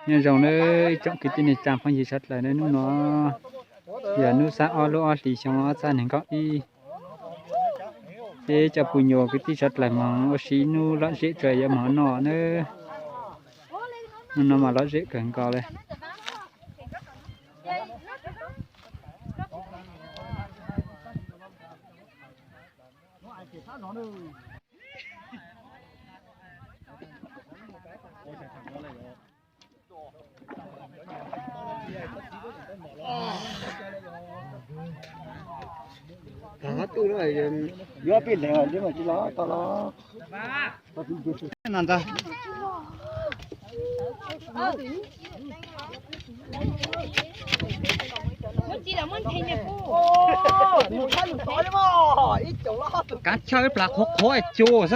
Nyob zoo nawb ib tsoom kwv tij neej tsa phooj ywg sawv dlawg nawb, hnub no yog hnub xab ob lub ob hlis xyoo ob txhiab nees nkaum ib. Peb cov phooj ywg kwv tij sawv dlawg moog ua si ib hnub lom zem tso yuav moog noj nawb. Hnub no mas lom zem kawg nkaus le. Yuav pij leeg li mas tsis los tau los. Kav chaw ib plag qhuav qhuav cua xwb.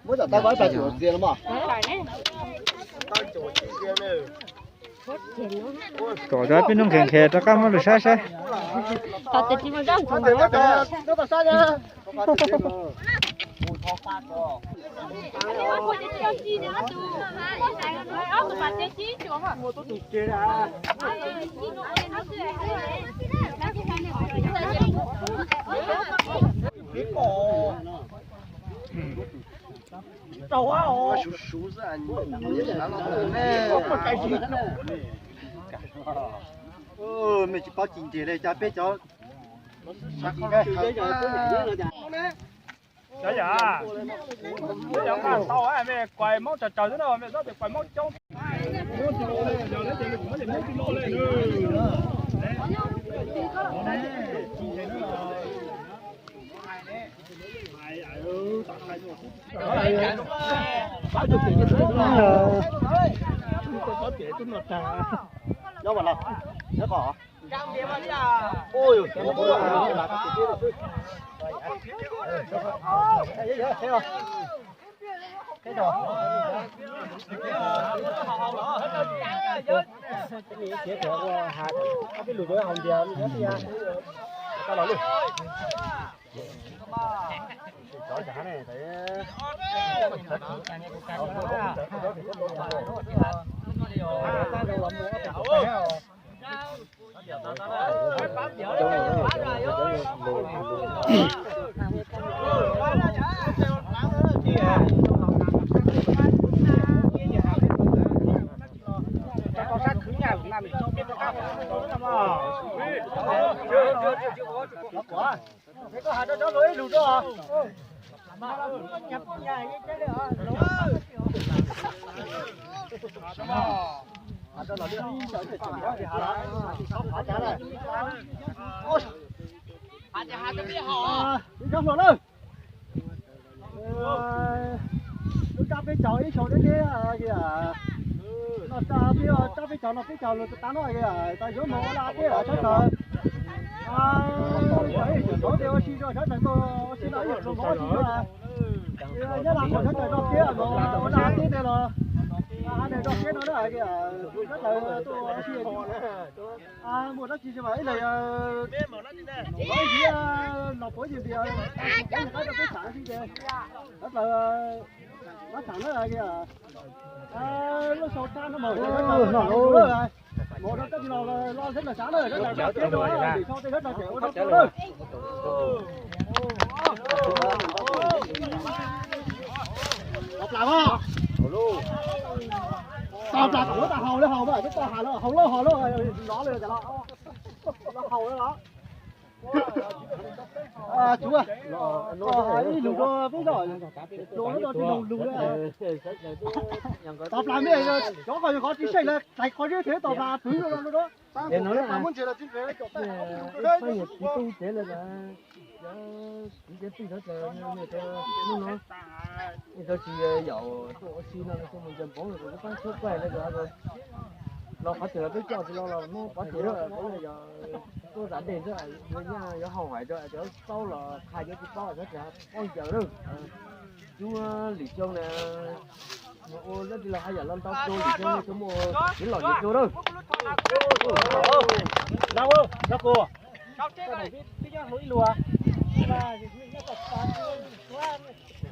Muab tom tau ib plag cuam txias los mas. Kom cov peb hnub nkhe nkhe rov qab muab lug saib saib. Mej tsis paub ci nres le, cov peb cov. Cov yam, mej yog nqaj tau mej kuais maub tsawg tsawg xwb na, mej txhob tias kuais maub coob. Lub rab peb caug ib xyoo deb deb, no rab peb caug no peb caug lug tas no, tas yuav moog ua dab teb sab tawm. Ua si rau sab tawm tuaj ua si no ib yam nkaus ua si rau, nyob rau sab tawm zog teb los ua dab teb tej los, ha ne zog teb no na, sab tawm tuaj ua si muaj dab tsi mas ib leeg los puav yig tias rau peb xav xwb ces sab tawm lub xav na, lub sau sab no mas sab tawm no los, mus rau sab tawm los sab tawm sab na, sab tawm zog teb no, sau tej sab tawm ces ua rau Tos plas, tos plas kom muab tas haus li haus mas, twb tau has lawm, haus loj haus loj, lov li cas los, los haus lawm los. Tsuav, ib lug rau peb zog, tsuav lub no tsis lug lug li. Tos plas mej, cov ko yog qhov tsis seej lawm, hlais qhov zeb thiab tos plas pwv rau no. Pab niam txiv tub cev lawm, cov txiv cev twj sawv daws, hnub no tsis yaum tuaj ua si no, tuaj mus ncaws npoob, kuv pab tshuab kaij lawm, los qhov twg los peb coj tsis los los muab pov tseg, yog tuaj zam dej xwb, nyaj yuav haus hais rau cov paub los qha, cov tsis paub sawv daws paub ncaws lawm. Cub Lim Xyooj na, mus ua dab tsi los haj yam los ntau dua, Lim Xyooj tsis muaj kev lom zem dua lawm. Ib lus, ib lus,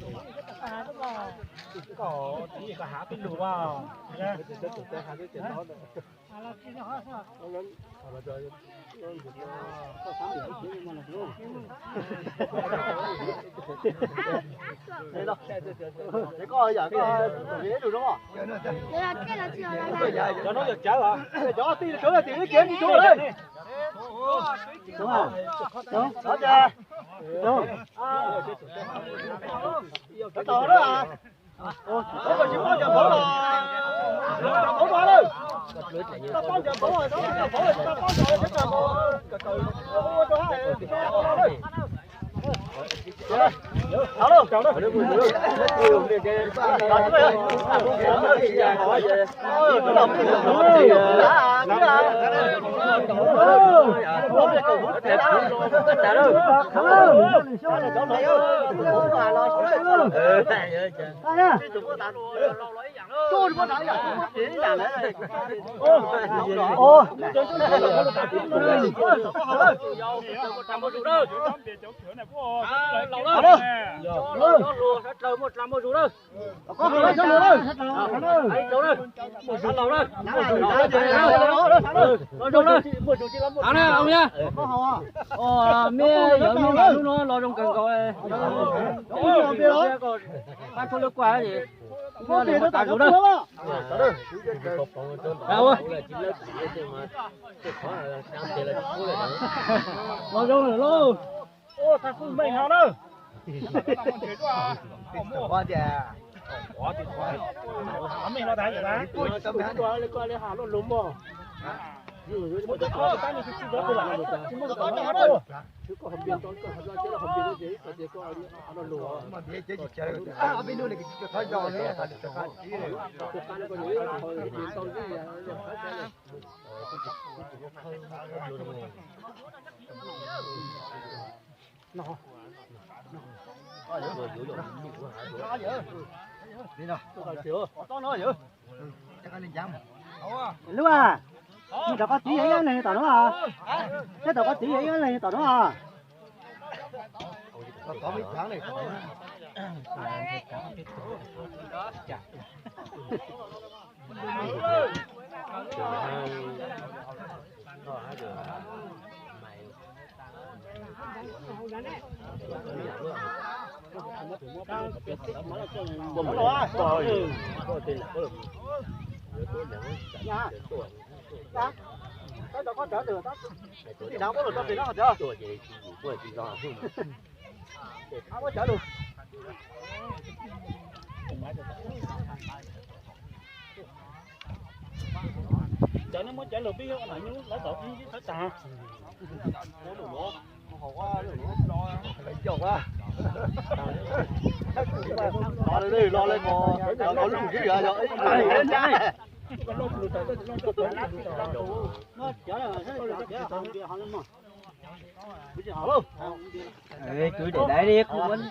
kom hav peb lus. Mej yog mej mas lub no los zoo kawg nkaus. Pab tub lub kuaj es tas zus na. Los zoo lawm lauj. Ua tag kuj meej no na. Lub a, mus rau qhov tid yog ib ob leeg tom no. Neb tom qhov tid yog ib ob leeg tom no. Cov nej muab cov lus peb yuav ua nom nyuj lawv tau ib thawj tag. Lo le mos, lo lub ntsis yog. Kwv daim daiv li kuv muab.